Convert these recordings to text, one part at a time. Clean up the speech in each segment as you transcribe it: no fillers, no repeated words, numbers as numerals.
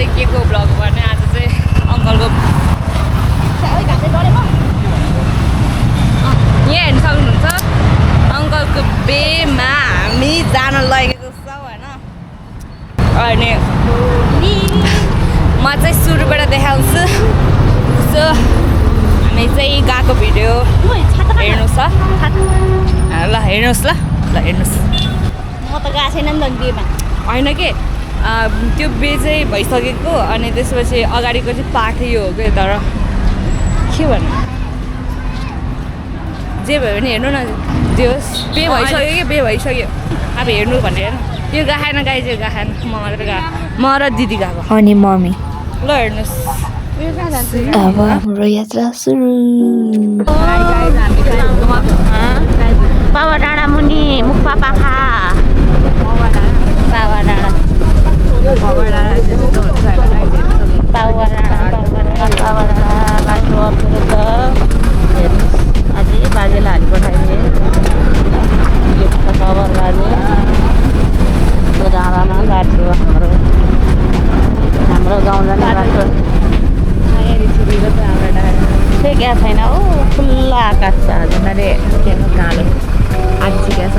चाहिँ के को ब्लग गर्ने आज चाहिँ अङ्कलको यहाँ हेर्नु सक्नुहुन्छ अङ्कलको बेमा हामी जान लागेको छौँ होइन अनि म चाहिँ सुरुबाट देखाउँछु सो हामी चाहिँ गएको भिडियो हेर्नुहोस् ल हेर्नुहोस् ल हेर्नुहोस् म त गएको छैन नि त बेमा होइन के त्यो बे चाहिँ भइसकेको अनि त्यसपछि अगाडिको चाहिँ पाखे हो कि तर के भन्नु जे भयो भने हेर्नु न त्यो पे भइसक्यो कि बे भइसक्यो अब हेर्नु भनेर यो गाएन गाई चाहिँ गाएन म मात्र गएको म र दिदी गएको अनि मम्मी ल हेर्नुहोस् अब हाम्रो यात्रा सुरु बाबा डाँडा मुनि मुखपा पाखा बाबा डाँडा अझै बाजेले हालिपठाइदिए खबर बाजे त्यो डाँडामा बाटो हाम्रो गाउँ जाने बाटो ठेक्या छैन हो खुल्ला आकाश छ आज अरे कालो आज ठिकै छ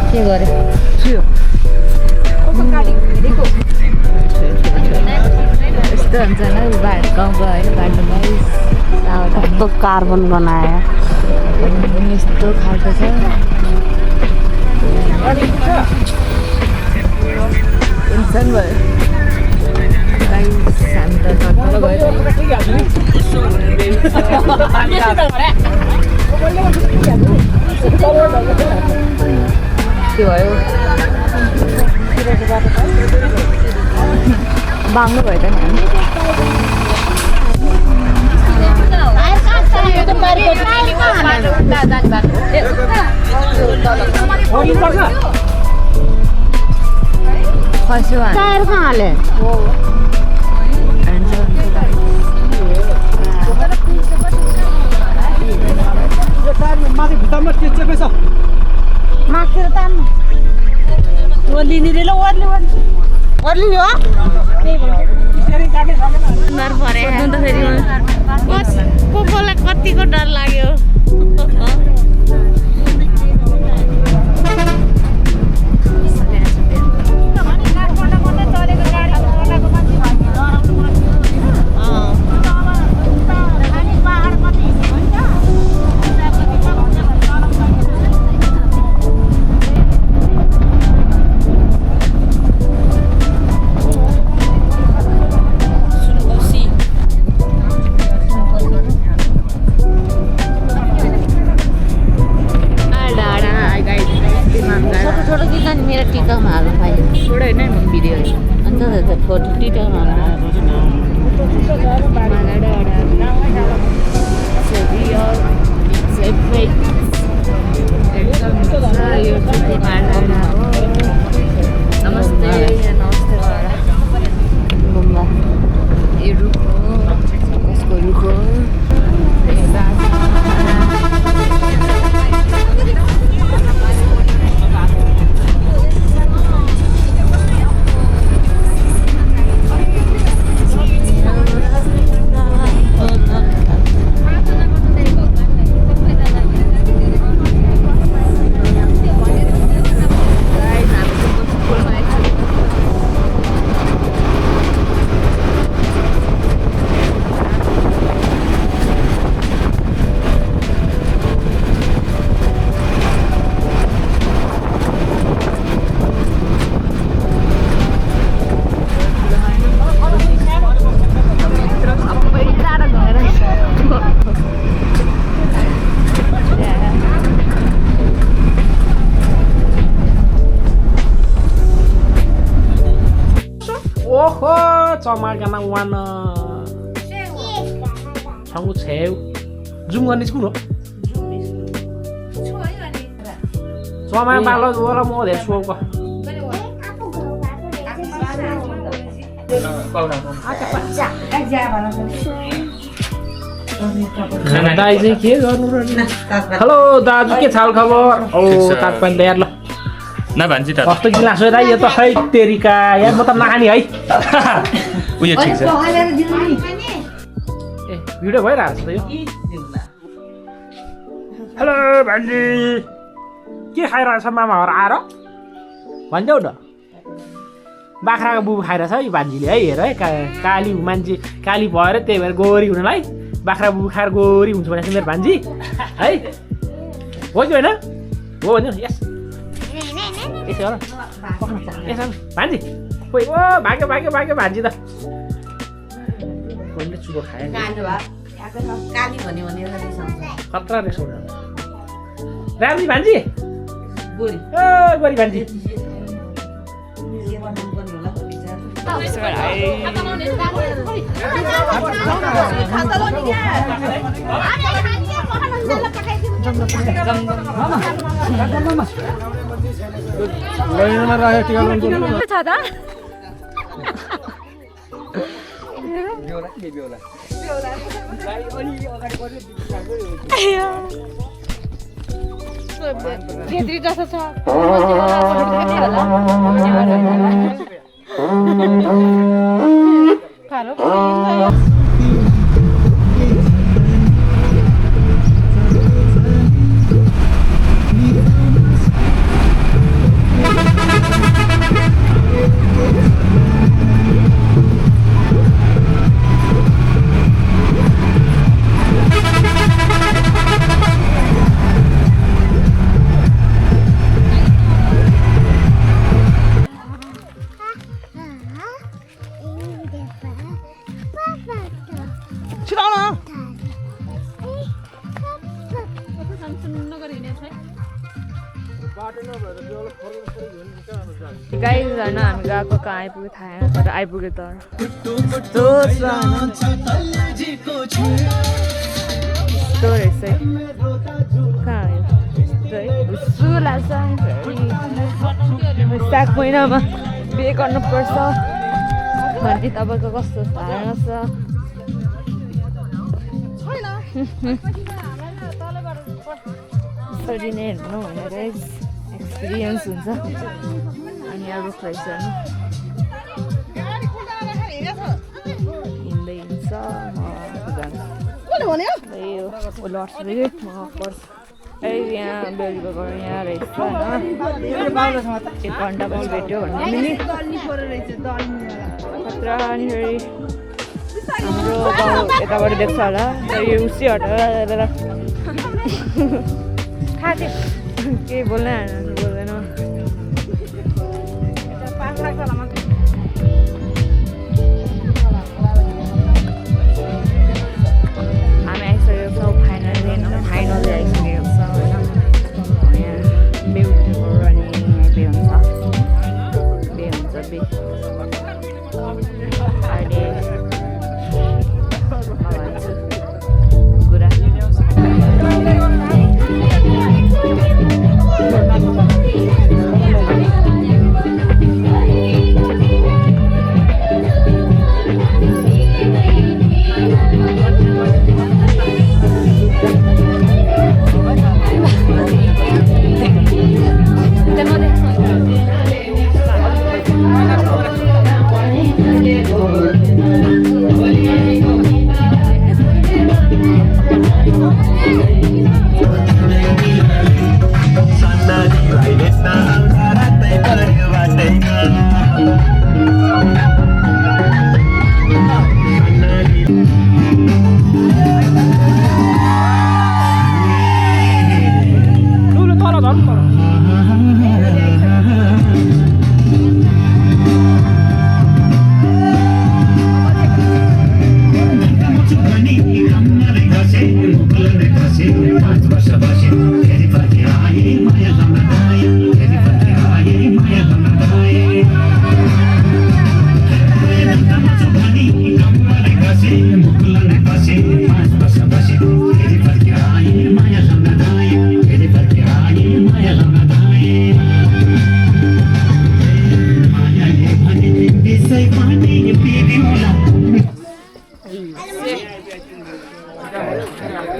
के गरे यस्तो हुन्छ न गाउँको होइन बाटोलाई कस्तो कार्बन बनायो यस्तो खालको छ टेन्सन भयो हामी त तल गयो के भयो बाङ्गो भयो त नि टायर कहाँ हाले माथि तान्नु ओर्लिने रे ल ओर्ली हो डर पऱ्यो त फेरि कोलाई कतिको डर लाग्यो मेरो टिकामा हाल्नु पाएँ छोडो होइन भिडियो अन्त फोटो टिकामा नमस्ते नमस्ते गुम्बा यो रुख हो कसको रुख हो Camaga wana Changu chew Zoom ngani chulo Camaga balo wala mo de suo ko दाइ चाहिँ के गर्नु र हेलो दाजु के छ खबर ओ ताक पनि तयार ल भान्जी त कस्तो गिलास हो दाइ यो त खै तेरिका यार म त नखाने है उयो ठिक छ ए भिडियो भइरहेको छ त यो हेलो भान्जी के खाइरहेछ मामाहरू आएर भनिदेऊ न बाख्राको बुबु खाइरहेछ है भान्जीले है हेर है काली मान्छे काली भएर त्यही भएर गोरी हुनलाई बाख्रा बुबु खाएर गोरी हुन्छ भनेको मेरो भान्जी है हो कि होइन हो भन्नु यस यसो गर यसो भान्जी खोइ ओ भाग्यो भाग्यो भाग्यो भान्जी त कोहीले चुको खायो खतरा रहेछ राम्री भान्जी गोरी भान्जी घेत्री जस्तो छ गाइस झन् हामी गएको कहाँ आइपुग्यो थाहा छैन तर आइपुग्यो त यस्तो रहेछ कहाँ हो यस्तो लाग्छ साग महिनामा बिहे गर्नुपर्छ भन्ने तपाईँको कस्तो धारणा छ यसरी नै हेर्नु भनेर एक्सपिरियन्स हुन्छ अनि अरू खुवाइछ हिँड्दै हिँड्छ म लड्छु म पर्छु यहाँ बेलुका गएर यहाँ रहेछ होइन 1 घन्टा पछि भेट्यो भन्ने खतरा अनि फेरि हाम्रो गाउँ यताबाट देख्छ होला तर यो उसी हटेर केही बोल्दैन हामी आइसकेको छौँ फाइनल आइसकेको छ होइन यहाँ बेहुको अनि बे हुन्छ अहिले कुरा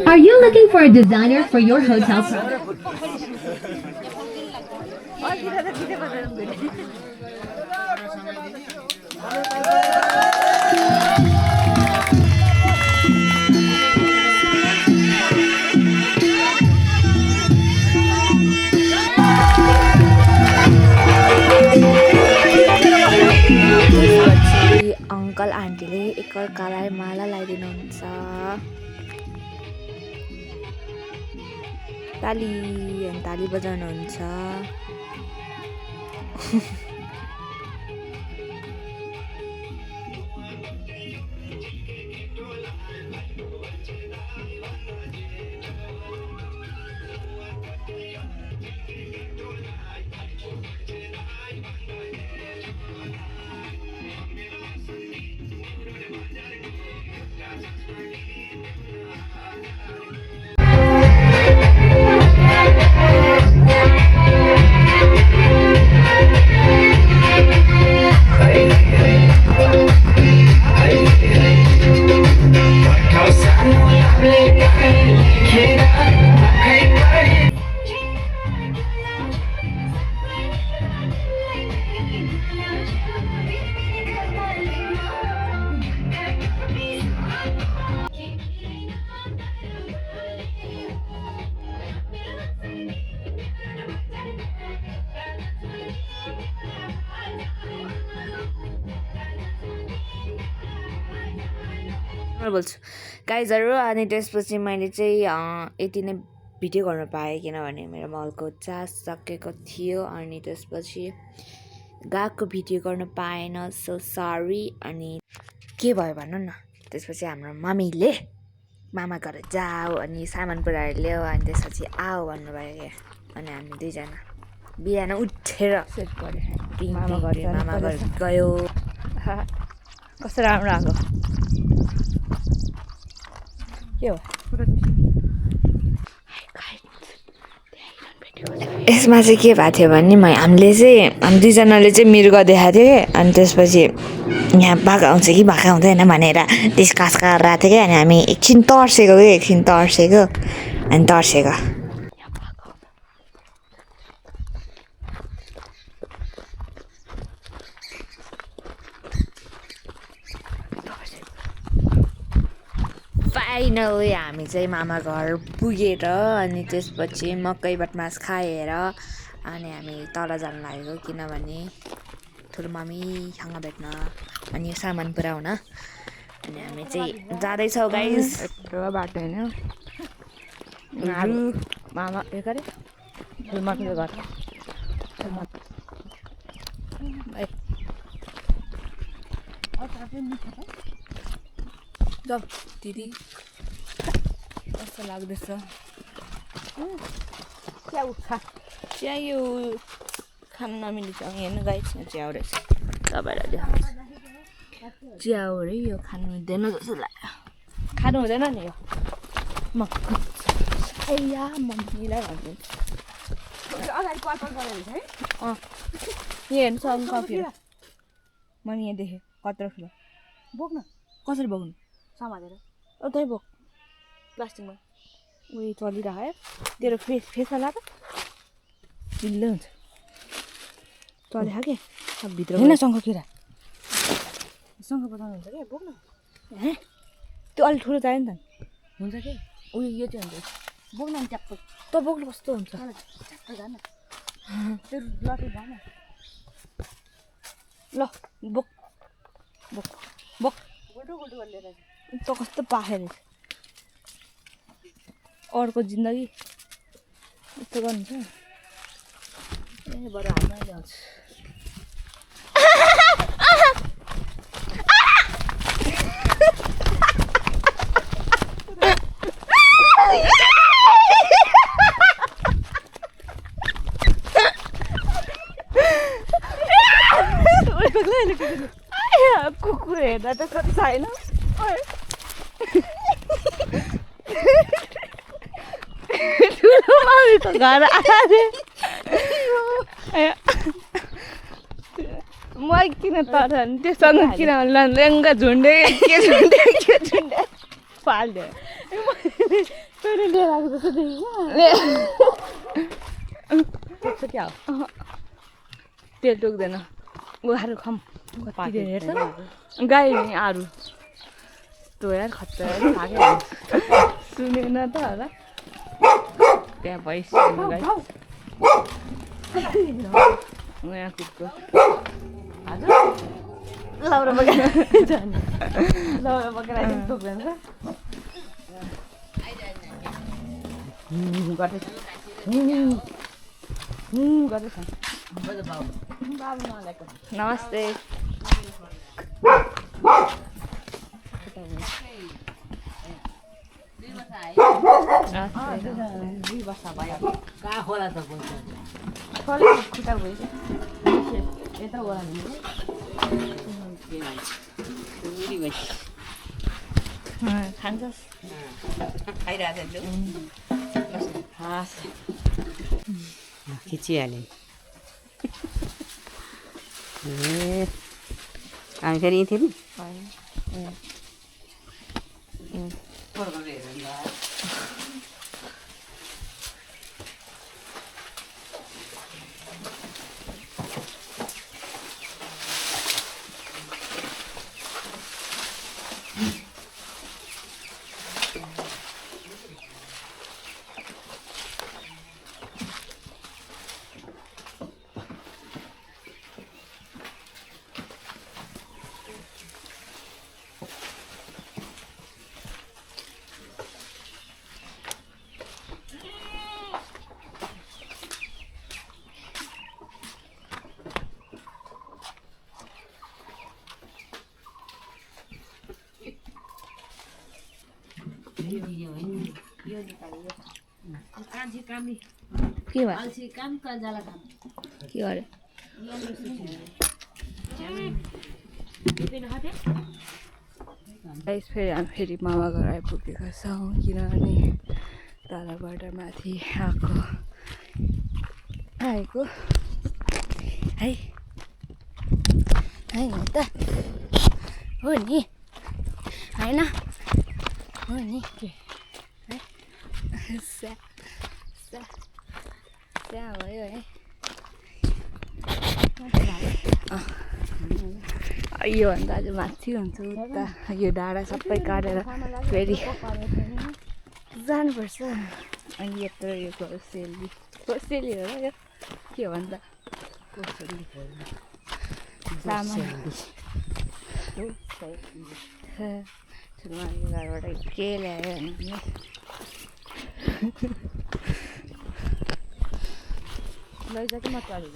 Are you looking for a designer for your hotel? Uncle आन्टीले एकअर्कालाई माला लगाइदिनुहुन्छ ताली अनि ताली बजाउनुहुन्छ बोल्छु गाइजहरू अनि त्यसपछि मैले चाहिँ यति नै भिडियो गर्न पाएँ किनभने मेरो मलको चार्ज सकेको थियो अनि त्यसपछि गएको भिडियो गर्न पाएन सो सरी अनि के भयो भन्नु न त्यसपछि हाम्रो मम्मीले मामा घर जाऊ अनि सामान पुऱ्याएर ल्याऊ अनि त्यसपछि आऊ भन्नुभयो क्या अनि हामी दुईजना बिहान उठेर मामा घर गयो कस्तो राम्रो आएको के हो यसमा चाहिँ के भएको थियो भने हामी दुईजनाले चाहिँ मृग देखाएको थियो कि अनि त्यसपछि यहाँ बाघ आउँछ कि बाघ आउँदैन भनेर डिस्कस गरिरहेको थियो कि अनि हामी एकछिन तर्सेको अनि तर्सेको फाइनली हामी चाहिँ मामा घर पुगेर अनि त्यसपछि मकै बटमास खाएर अनि हामी तल जान लागेको किनभने ठुलो मामीसँग भेट्न अनि सामान पुऱ्याउन अनि हामी चाहिँ जाँदैछौँ गाइस यत्रो बाटो होइन मामा के गरे ठुलो मामीको घर जाऊ दिदी कस्तो लाग्दैछ चिया यो खान नमिल्छ हेर्नु गाइस चिया रहेछ तपाईँलाई देखाउँछु चिया हो रे यो खानु हुँदैन जस्तो लाग्यो खानु हुँदैन नि यो म मम्मीलाई भनिदिन्छु यहाँ हेर्नु कफी मैले यहाँ देखेँ कत्रो ठुलो बोक्न कसरी बोक्नु समातेर उतै बोक प्लास्टिकमा उयो चलिरहेको तेरो फेसमा लाग चिल्लो हुन्छ चलिरहेको के भित्र होइन शङ्खकिरा शङ्ख बजाउनु हुन्छ क्या बोक्न त्यो अलिक ठुलो चाहियो नि त हुन्छ कि उयो यो चाहिँ हुन्छ बोक्न नि च्याप्प त बोक्नु कस्तो हुन्छ च्याप्प जान त्यो लटे जान ल बोक बोक बोक गोटो गोटो गरेर त कस्तो पाखेर अर्को जिन्दगी यस्तो गर्नुहुन्छ ए बरु हातमा ल्याउँछु कुकुर हेर्दा त कति छैन ठुलो मामी त घर आए म किन तर त्योसँग किन लेङ्गा झुन्डे के झुन्डे फाल्यो लिएर आएको जस्तो देखियो क्या तेल टोक्दैन उहाँहरू खम कति धेरै हेर्छ गाई आरू त्यो यार खतरा लाग्यो सुनेन त होला त्यहाँ भइसक्यो गाई नयाँ कुदको हजुर लाउरा बगेर लाउरा बगेर टोक्दैन गर्दैछ गर्दैछ नमस्ते खुट्टा भयो यत्रो होला खान्छस् खाइरहेको खिचिहालेँ हामी फेरि यहीँ थियौँ के भयो के गरे फेरि हामी फेरि मामा घर आइपुगेका छौँ किनभने तलबाट माथि आएको है होइन त हो नि होइन हो नि के त्यहाँ भयो है योभन्दा अझ माथि हुन्छ उता यो डाँडा सबै काटेर फेरि जानुपर्छ अनि यत्रो यो सेली हो र यो के भन्छ घरबाट के ल्यायो भने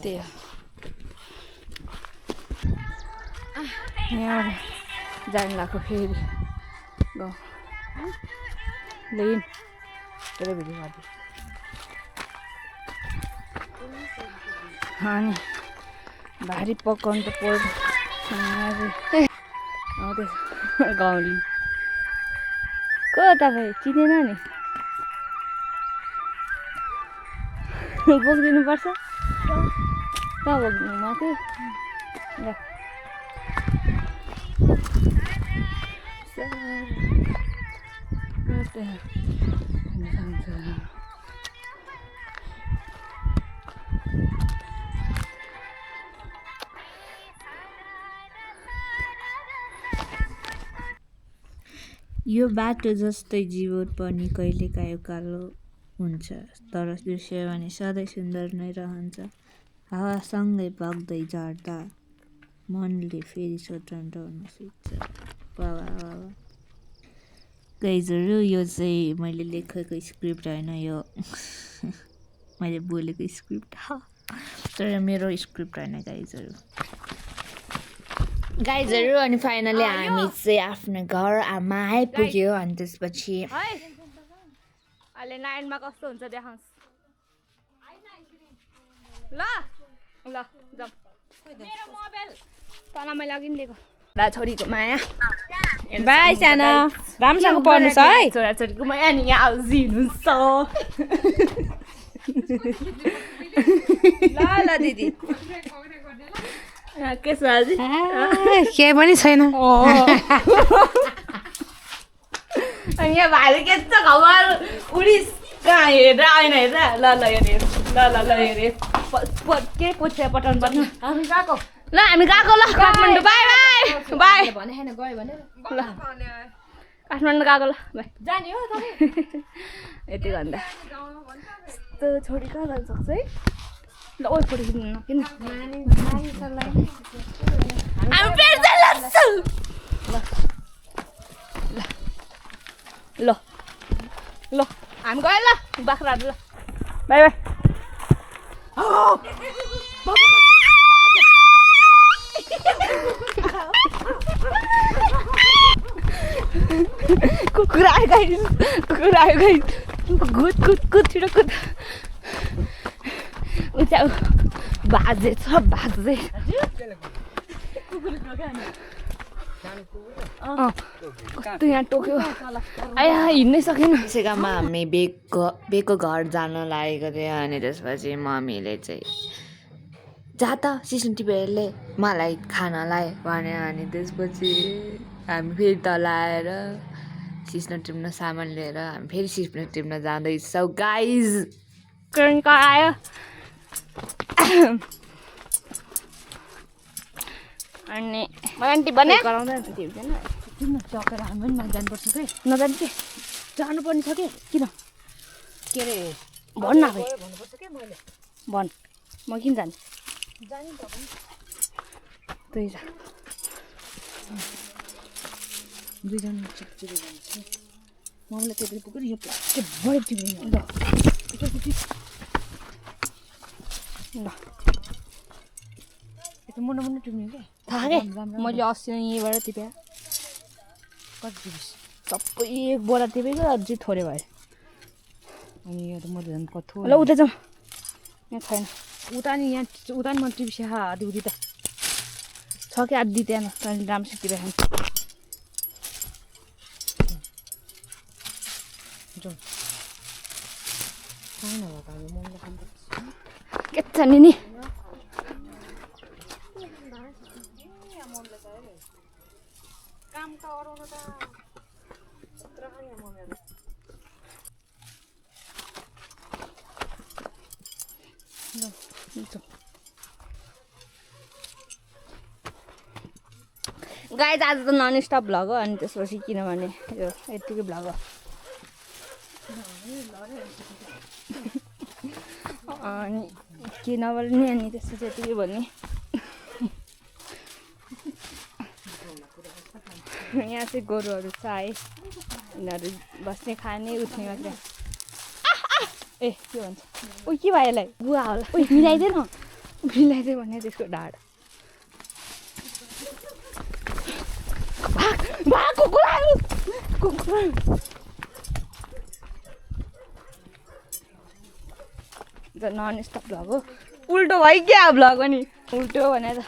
त्यही यहाँ जानु लाग्यो फेरि गाउँ लेकिन धेरै भिडियो गरिदियो अनि भारी पकाउनु त पर्छ आउँदैछ गाउँली को तपाईँ चिनेन नि बोकिदिनुपर्छ कहाँ बोक्नु माथि यो बाटो जस्तै जीवन पनि कहिलेकाहीँ उकालो हुन्छ तर दृश्य भने सधैँ सुन्दर नै रहन्छ हावासँगै बग्दै झर्दा मनले फेरि स्वतन्त्र हुन सिक्छ गाइजहरू यो चाहिँ मैले लेखेको स्क्रिप्ट होइन यो मैले बोलेको स्क्रिप्ट तर मेरो स्क्रिप्ट होइन गाइजहरू अनि फाइनली हामी चाहिँ आफ्नो घरमा आइपुग्यो अनि त्यसपछि अहिले 9 मा कस्तो हुन्छ देखाउँछ ल ल जाऊ मेरो मोबाइल तल मैले अघि दिएको दा छोरीको माया बाई सानो राम्रोसँग पढ्नुस् है छोरा छोरीको माया नि यहाँ आउजिनुहुन्छ ल ल दिदी के छ आज के पनि छैन अनि यहाँ भाइले के छ खबर उडिस कहाँ हेरेर आएन हेर ल ल हेरे ल ल ल हेरे के पछि पठाउनु पर्छ हामी गएको ल हामी गएको ल काठमाडौँ बाई बाई बाई भने हैन गयो भने ल काठमाडौँ गएको ल बाई जाने हो तपाईँ यति भन्दा यस्तो छोडी कहाँ जान सक्छ है ल ओइ फोटो खिच्नु किन हामी फेरि चाहिँ लाग्छौँ ल ल हामी गयो ल बाख्राहरू ल बाई बाई कुकुर आयो गाइस कुकुर आयो गाइस कुद कुद कुद छिटो कुद उचाउ बाजे छ बाजे कस्तो यहाँ टोक्यो आया हिँड्नै सकेन सेकामा हामी बेको घर जान लागेको थियो अनि त्यसपछि मम्मीले चाहिँ जा त सिस्नु टिपेरले मलाई खानालाई भन्यो अनि त्यसपछि हामी फेरि तल आएर सिस्नु टिप्न सामान लिएर हामी फेरि सिस्नु टिप्न जाँदैछौँ गाइज करेन्ट आयो अनि मलाई भने गराउँदैन टिप्दैन किन चकेर हामी पनि जानुपर्छ के नजानु के जानुपर्ने छ के किन के अरे भन् न भाइ भन्नुपर्छ के मैले भन् म किन जाने जाने त पनि त्यही जा दुईजना चिप्चिपे जान्छ मम्मीलाई त्यति पुगेर यो प्लास्टिक बढी टिप्ने ल ल यता मुन्ना मुन्ना टिप्ने क्या थाहा के मैले 80 यहीँबाट टिपेँ कति टिपिस सबै एक बोरा टिपेको अझै थोरै भयो अनि यो त मैले झन् कथो ल उता जाउँ यहाँ छैन उता नि यहाँ उता नि मैले टिपिस आधी उधी त छ कि आधी त्यहाँ त्यहाँदेखि राम्रोसित टिपेको जाउँ खाएन होला त हामी मम्मीलाई खानुपर्छ के छ नि काम त अराउनु त यत्रो खाने मम्मीहरू गाइज आज त नन स्टप भ्लग हो अनि त्यसपछि किनभने यो यतिकै भ्लग हो अनि किनभने अनि त्यसपछि यतिकै भन्ने यहाँ चाहिँ गोरुहरू छ है यिनीहरू बस्ने खाने उठ्ने मात्रै ए के भन्छ ओ के भयो यसलाई बुवा होला ओ मिलाइदिएन मिलाइदियो भने त्यसको ढाड कुकुर नन स्टप भ्लग हो उल्टो भयो क्या भ्लग पनि उल्टो भनेर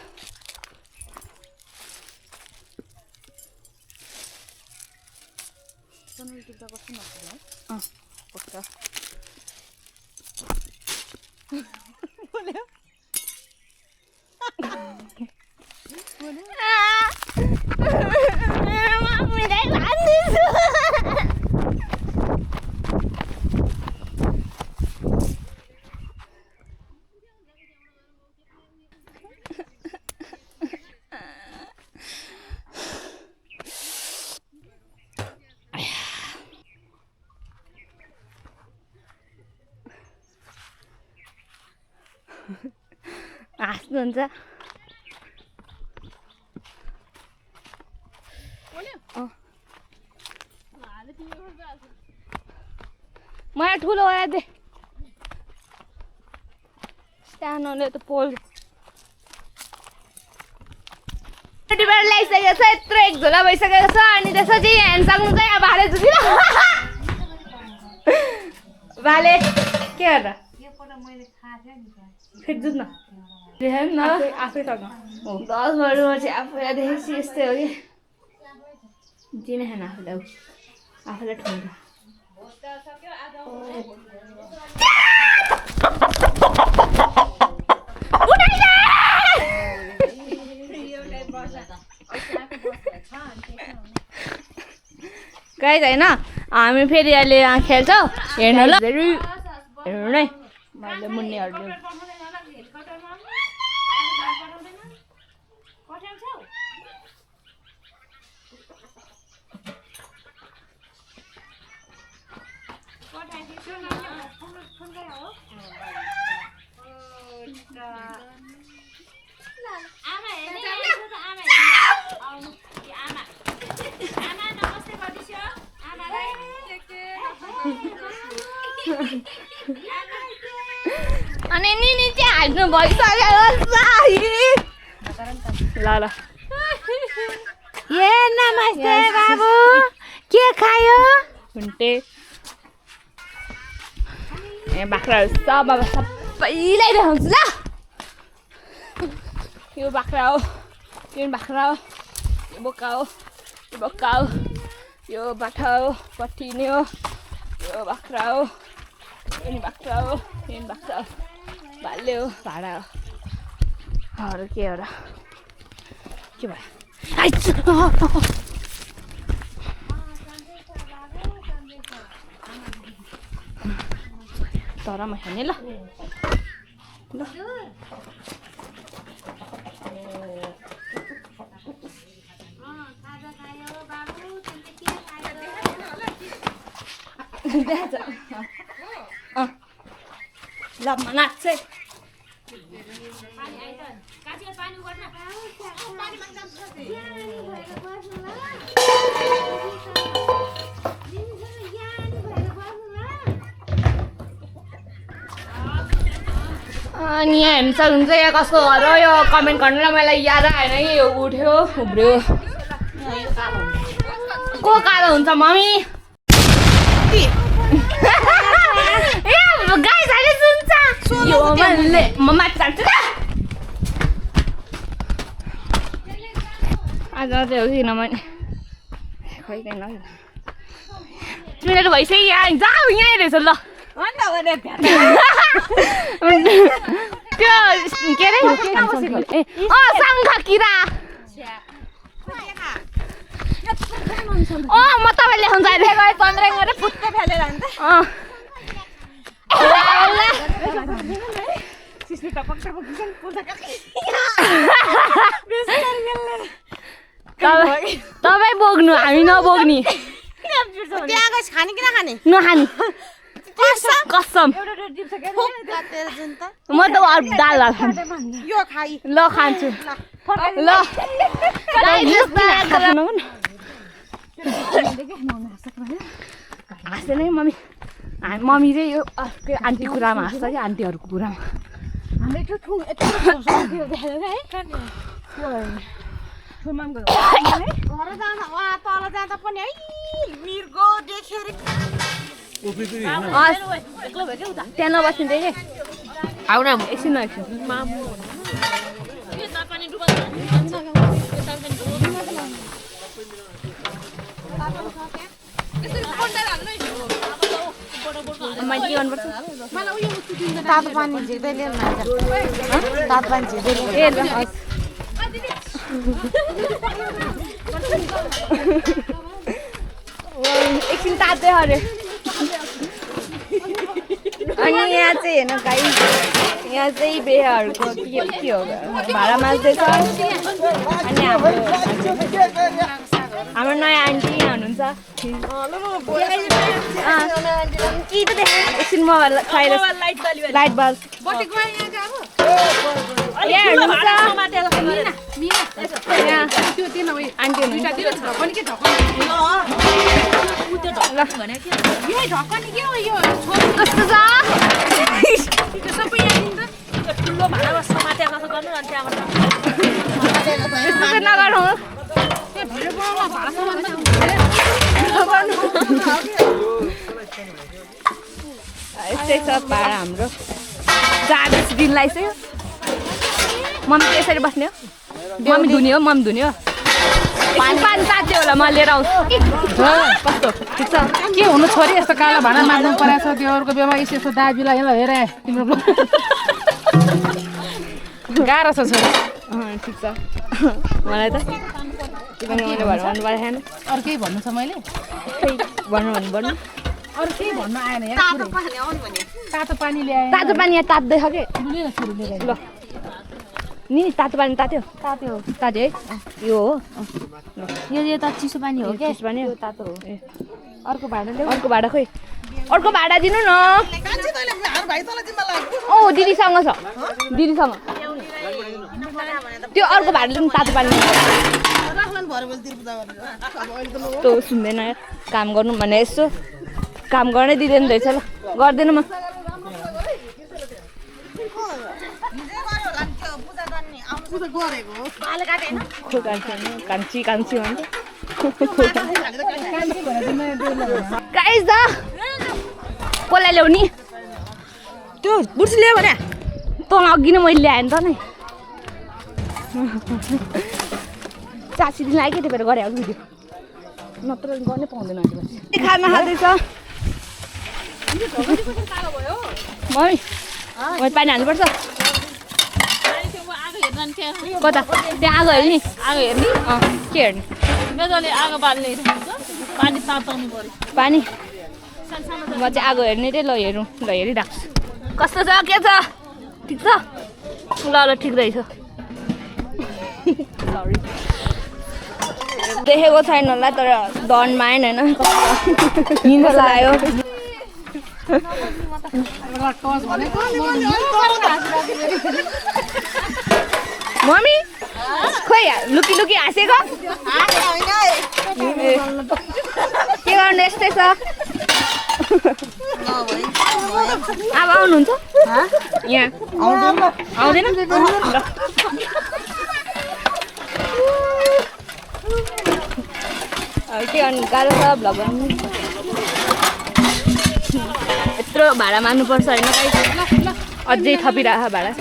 हाँस्नुहुन्छ मलाई ठुलो आयो दे सानोले त पोल ल्याइसकेको छ यत्रो एक झोला भइसकेको छ अनि त्यसपछि ह्यान्ड सक्नु चाहिँ अब भाले जुकिन भाले के गरेर फेरि जुत्न देखाउँ न आफै सक्नु 10 वर्षमा चाहिँ आफूलाई देखेपछि यस्तै हो कि दिने खान आफूलाई ठुलो गाइज होइन हामी फेरि अहिले यहाँ खेल्छौँ हेर्नु ल हेर्नु नै मैले मुन्नेहरूले खानु भइसक्यो ल ल ए नमस्ते बाबु के खायो हुन्टे ए बाख्राहरू सबैलाई देखाउँछु ल यो बाख्रा हो यो बाख्रा हो यो बोका हो यो बोका हो यो बाठा हो पट्टिने हो यो बाख्रा हो यो बाख्रा हो यो बाख्रा हो भाले हो भाडा हो अरू के हो र के भयो तर म खाने ल ल म नाच्छ अनि यहाँ हेर्नु सक्नुहुन्छ यहाँ कसको घर हो यो कमेन्ट गर्नुलाई मलाई याद आएन कि यो उठ्यो उब्रियो को कालो हुन्छ मम्मी गाई झाले सुन्छ यो म माथि चाल्छु आज मात्रै हो किन मैले खै किन मिनट भइसक्यो यहाँ जाऊ यहीँ रहेछ ल त्यो के अरे शङ्ख किरा म तपाईँले ल्याउँछ अहिले चन्द्र गरेर पुत्ते फेलेर हुन्छ तपाईँ बोक्नु हामी नबोक्ने खाने कि नखाने नखाने कसम म त दाल यो खाइ ल खान्छु ल हाँस्दैन है मम्मी मम्मी चाहिँ यो अर्कै आन्टी कुरामा हाँस्छ कि आन्टीहरूको कुरामा तल जाँदा पनि है मिर्गो देखेर त्यहाँ नबस्नु थिएँ कि आउन एकछिन एकछिन मैले के गर्नुपर्छ तातो पानी झिक्दै ल्याउनु तातो पानी झिक्दै ए ल एकछिन तात्दै अरे अनि यहाँ चाहिँ हेर्नु गाई यहाँ चाहिँ बेहाहरूको के हो भाडा मास्दैछ अनि हाम्रो नयाँ आन्टी यहाँ हुनुहुन्छ एकछिन म लाइट बल्ब यहाँ हेर्नुहुन्छ आन्टी कस्तो छ नगर्नु यस्तै छ भाडा हाम्रो 40 दिन लगाइसक्यो मम्मी यसरी बस्ने हो मम्मी धुने हो पानी तात्यो होला म लिएर आउँछु कस्तो ठिक छ के हुनु छोरी यस्तो कालो भाँडा माग्नु परेको छ त्यो अरूको बेमा यस्तो दाजुलाई हेर तिम्रो गाह्रो छ छोरी ठिक छ मलाई त मैले भन्नु परेको थिएन अरू केही भन्नु छ मैले भन्नु अरू केही भन्नु आएन यहाँ तातो पानी ल्याए तातो पानी यहाँ तात्दैछ कि ल नि तातो पानी तात्यो है यो हो यो त चिसो पानी हो क्या चिसो पानी हो तातो हो ए अर्को भाडा खोइ अर्को भाडा दिनु न ओ दिदीसँग छ त्यो अर्को भाडा लिनु तातो पानी त सुन्दैन काम गर्नु भने यसो काम गर्नै दिँदैन रहेछ ल गर्दैन म कान्छी कान्छी भन्छ गाइस दा कसलाई ल्याउने त्यो बुर्सी ल्यायो भने तँ अघि नै मैले ल्याएँ नि त नि चासी दिन लाग्यो त्यही भएर गरेँ भिडियो नत्र गर्नै पाउँदैन खाना खाँदैछ मम्मी मैले पानी हाल्नुपर्छ कता त्यहाँ आगो हेर्ने आगो हेर्ने के हेर्ने मजाले आगो बाल्ने पानी ताताउनु पर्यो पानी म चाहिँ आगो हेर्ने रे ल हेरौँ ल हेरिराख्छु कस्तो छ के छ ठिक छ ल ल ठिक रहेछ देखेको छैन होला तर डनमा आएन होइन निन्द लाग्यो मम्मी खोइ लुकी लुकी हाँसेको के गर्नु यस्तै छ अब आउनुहुन्छ यहाँ आउँदैन ल के गर्नु गाह्रो छ भ्लग बनाउनु यत्रो भाडा मार्नुपर्छ होइन अझै थपिरह भाडा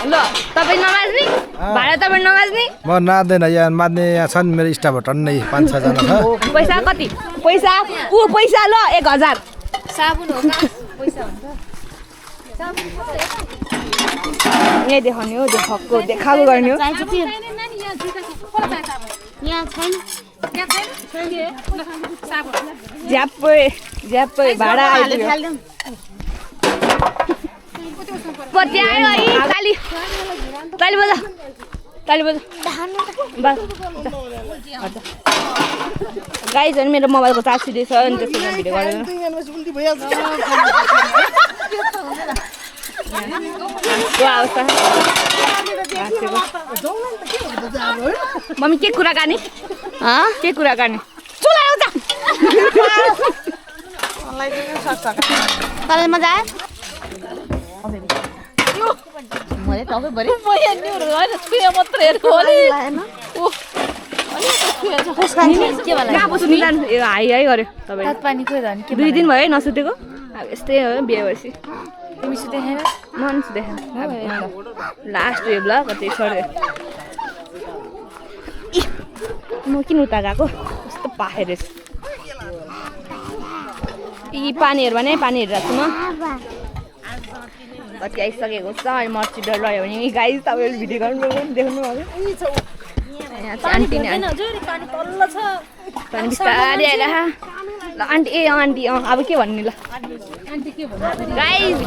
ल तपाईँ नमाज्ने भाडा तपाईँ नमाज्ने म नाच्दैन यहाँ मान्ने यहाँ छन् मेरो स्टाफहरू टन्नै 5-6 जना छ पैसा कति पैसा पैसा ल 1000 साबुन हो पैसा हुन्छ यही देखाउने हो देखाएको गर्ने हो झ्याप्पै भाडा आइपुग्यो कति आयो काली ताली बजा गाइस झन् मेरो मोबाइलको चार्ज छिँदैछ अनि त्यसको भिडियो गरेर अवस्था मम्मी के कुराकानी के कुराकानी चुला आउँछ तँलाई मजा आयो हाई गर्यो तपाईँ 2 दिन भयो है नसुतेको अब यस्तै हो बिहे भएपछि म सुतेन लास्ट उयो ल कति सर्यो म किन उता गएको कस्तो पाखे रहेछ यी पानीहरू भने पानीहरू राख्छु म कति आइसकेको छ अनि मर्ची डर लड्यो भने गाइस तपाईँले भिडियो गर्नुभयो देख्नु भयो यहाँ चाहिँ आन्टी नै पानी बिस्तारै आइरह ल आन्टी आन्टी अब के भन्ने ल गाइस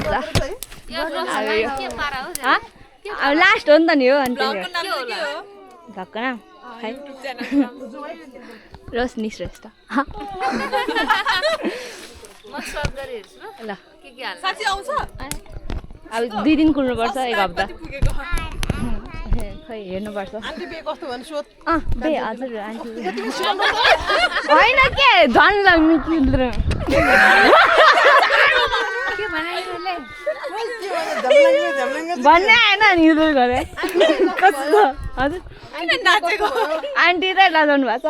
अब लास्ट हो नि त नि हो आन्टी घक्क नाम है रोशनी श्रेष्ठ ल अब 2 दिन कुर्नुपर्छ 1 हप्ता खै हेर्नुपर्छ बे हजुर आन्टी होइन के झन् ल भन्ने आएन नि गरे कस्तो हजुर आन्टी त लजाउनु भएको छ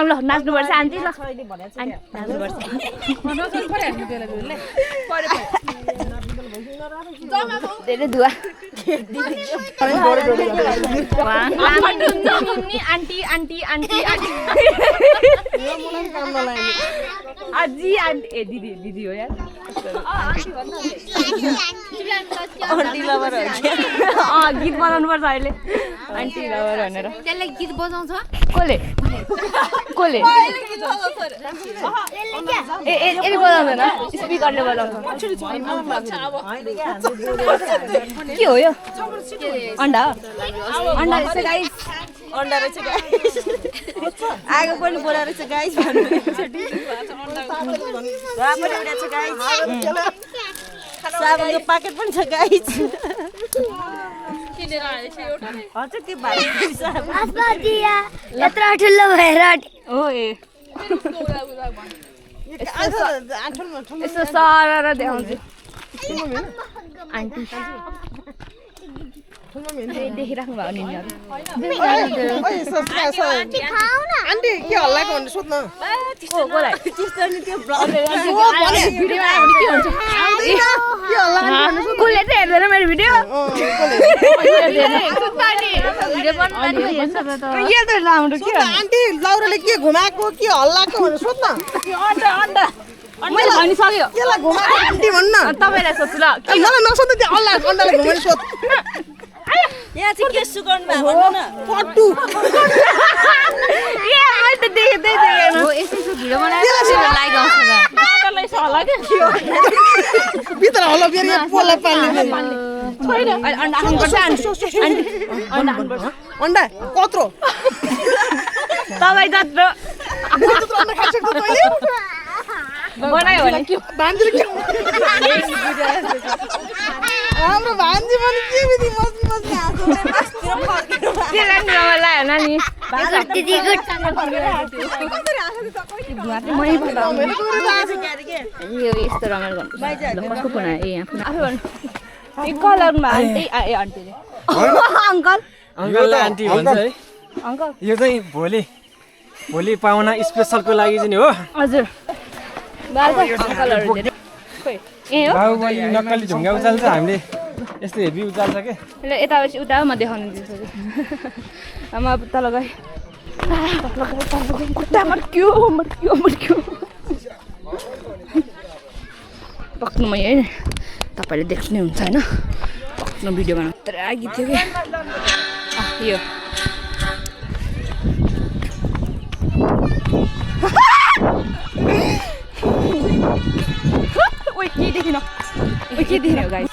ल नाच्नुपर्छ आन्टी ल नाच्नुपर्छ धेरै दुवा आन्टी आन्टी आन्टी अजी आन्टी ए दिदी दिदी हो यार गीत बजाउनु पर्छ अहिले आन्टी लभर भनेर त्यसले गीत बजाउँछ कसले यसले बजाउँदैन स्पिकरले बजाउँछ के हो यो अन्डा अन्डा रहेछ गाइस अन्डा रहेछ गाइस आगो पनि बोला रहेछ गाइस भन्नुहुन्छ पनि उडेछ गाइस साबुनको प्याकेट पनि छ गाइस हजुर त्यो भाइ यत्रो ठुलो भएर हो ए यसो सरर देखाउँछु देखिराख्नु भयो नि आन्टी के हल्लाएको भने सोध्न कसले चाहिँ हेर्दैन मेरो भिडियो आन्टी लाउराले के घुमाएको के हल्लाएको भने सोध्न मैले भनिसक्यो केलाई घुमाएको आन्टी भन्न तपाईँलाई सोध्छु ल मलाई नसोध्नु त्यो हल्लाएको अन्डाले घुमाउने सोध यहाँ चाहिँ के सुगाउनु भयो भन्नु न पट्टु मैले त देखेँ हो यसो भिडियो बनाएर लाइक आउँछ भित्र हल्ला फेरि पोला पाल्ने अन्डा खानुपर्छ अन्डा कत्रो तपाईँ जत्रो अन्डा खाइसक्नु तैँले बनायो भने भान्जी हाम्रो भान्जी पनि के बिधि मस्ती त्यसलाई रमाइलो होइन नि यो यस्तो रमाइलो गर्नु कसको फोन आयो ए यहाँ फोन आफै भन्नु यो कलरमा आन्टी ए आन्टीले अङ्कल अङ्कललाई आन्टी भन्छ है अङ्कल यो चाहिँ भोलि पाहुना स्पेसलको लागि चाहिँ नि हो हजुर अङ्कलहरू धेरै खोइ ए हो बाहुबली नक्कली झुङ्गा उचाल्छ हामीले यस्तो हेभी उचाल्छ के ल यता उता म देखाउनु दिन्छु म तल गएँ मर्क्यो पक्नु मै है तपाईँले देख्ने हुन्छ होइन पक्नु भिडियो बनाउनु तर गीत थियो कि यो ओइ के देखिन गाइस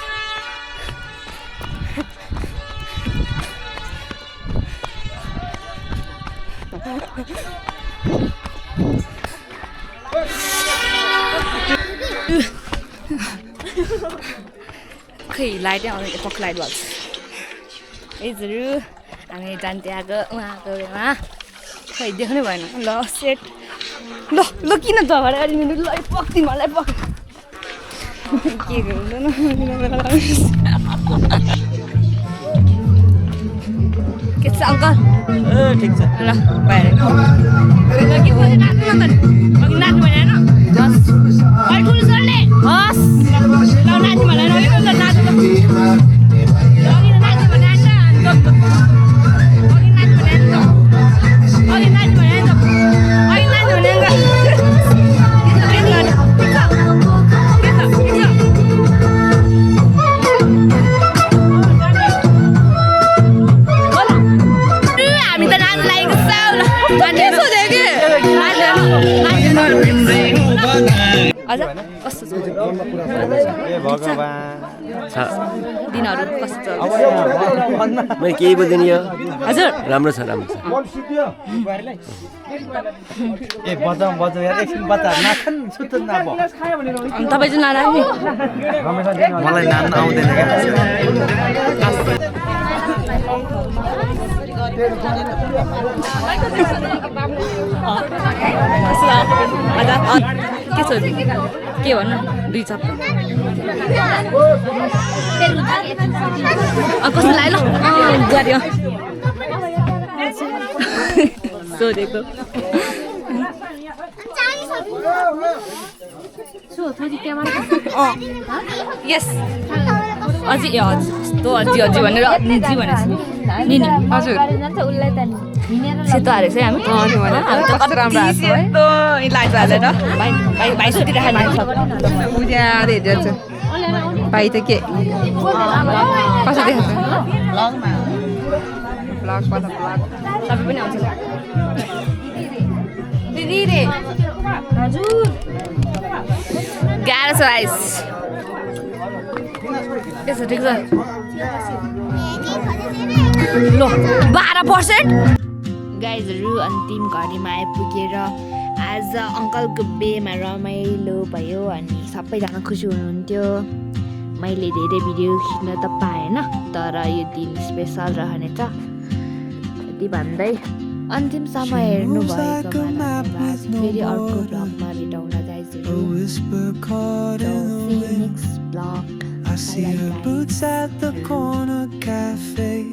खै लाइटै आउने पक्क लाइट भएको छ हजुर हामी जान्थे आएको उहाँको बेलामा खै देख्नै भएन ल सेट ल किन झगडा गरिदिनु ल पक्ति मलाई पक के गर्दैन के छ अङ्कल ठिक छ ल बाहिर नाच्नु भनेन हस् ठुलो सरले हस् ल नाच्नु भनेन नाच्नु कस्तो छ दिनहरू कस्तो छ मैले केही बोल्दिनँ यो हजुर राम्रो छ ए बजाउ यार एकछिन बच्चाहरू नाच्छन् सुत्नु नभ तपाईँ चाहिँ नराख्ने मलाई नाच्न आउँदैन क्या के छ के भन्नु दुई चप कस्तो लाग्यो ल गऱ्यो सोधेको यस अझै ए हजुर अझै भनेर जी भनेको नि हजुर सेतो हालेको छ है हामी कस्तो राम्रो सेतो लाइट हालेर भाइ सुतिरहेको उज्यालो हेरिरहेको छ भाइ त के कसो देखाएको छ तपाईँ पनि आउँछ दिदी रे हजुर गाह्रो छ आइस के छ ठिक छ ल 12% गाइजहरू अन्तिम घडीमा आइपुगेर आज अङ्कलको बेमा रमाइलो भयो अनि सबैजना खुसी हुनुहुन्थ्यो मैले धेरै भिडियो खिच्न त पाएन, तर यो दिन स्पेसल रहनेछ। यति भन्दै अन्तिम समय हेर्नुभएकोमा धन्यवाद। फेरि अर्को भ्लगमा भेटौँला गाइजहरू। See you next vlog. I see your boots at the corner cafe.